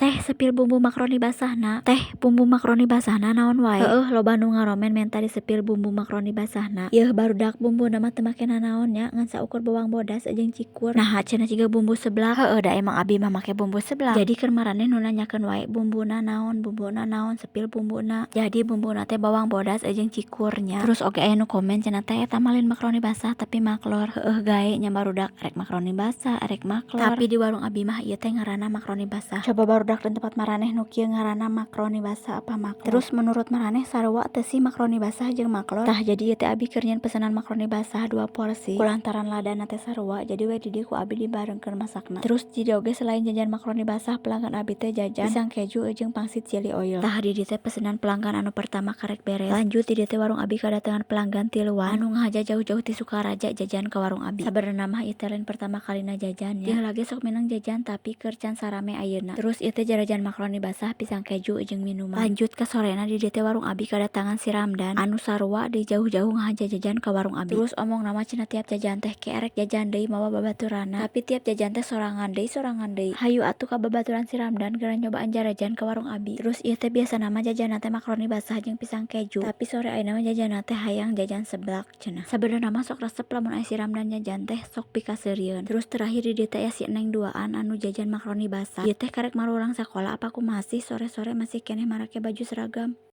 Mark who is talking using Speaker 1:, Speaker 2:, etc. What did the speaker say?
Speaker 1: Teh, spill bumbu makaroni basahna. Teh, bumbu makaroni basahna naon wae? Heueuh, loba nu ngaromen menta di-spill bumbu makaroni basahna. Yeuh barudak, bumbuna mah teu make nanaon nya, ngan saukur bawang bodas jeung cikur. Naha cenah jiga bumbu seblak? Heueuh, da emang abi mah make bumbu seblak. Jadi keur maraneh nu nanyakeun wae bumbuna naon, bumbuna naon, spill bumbuna. Jadi bumbuna teh bawang bodas jeung cikur nya. Terus oge aya nu komen cenah, "Teh, eta mah lain makaroni basah tapi maklor." Heueuh gae nya barudak, rek makaroni basah rek maklor. Tapi di warung abi mah ieu teh ngaranna makaroni basah. Coba barudak di tempat maraneh nu kieu ngaranna makaroni basah apa maklor? Terus menurut maraneh sarua teu sih makaroni basah jeung maklor? Tah, jadi ieu teh abi keur nyieun pesenan makaroni basah dua porsi. Kulantaran ladana teh sarua, jadi we di dieu ku abi dibarengkeun masakna. Terus di dieu oge selain jajan makaroni basah, pelanggan abi teh jajan pisang keju jeung pangsit chili oil. Tah, di dieu teh pesenan pelanggan anu pertama karek beres. Lanjut, di dieu teh warung abi kadatangan pelanggan tiluan anu ngahaja jauh-jauh ti Sukaraja jajan ka warung abi. Sabenerna mah ieu teh lain pertama kalina jajan nya. Ieu lagi sok mindeng jajan, tapi keur can sarame ayeuna. Terus ieu teh jarajan makaroni basah, pisang keju jeung minuman. Lanjut ka sorena, di dieu teh warung abi kadatangan si Ramdan anu sarua deui jauh-jauh ngahaja jajan ka warung abi. Terus omongna mah cenah tiap jajan teh ke erek jajan deui mawa babaturanna. Tapi tiap jajan teh sorangan deui, sorangan deui. Hayu atuh ka babaturan si Ramdan geura nyobaan jarajan ka warung abi. Terus ieu teh biasana mah jajanna teh makaroni basah jeung pisang keju. Tapi sore ayeuna mah jajanna teh hayang jajan seblak cenah. Sabenerna mah sok resep lamun aya si Ramdan jajan teh, sok pikaseurieun. Terus terakhir di dieu teh aya si Neng duaan anu jajan makaroni basah. Ieu teh karek marulang sakola apa kumaha sih, sore-sore masih keneh marake baju seragam?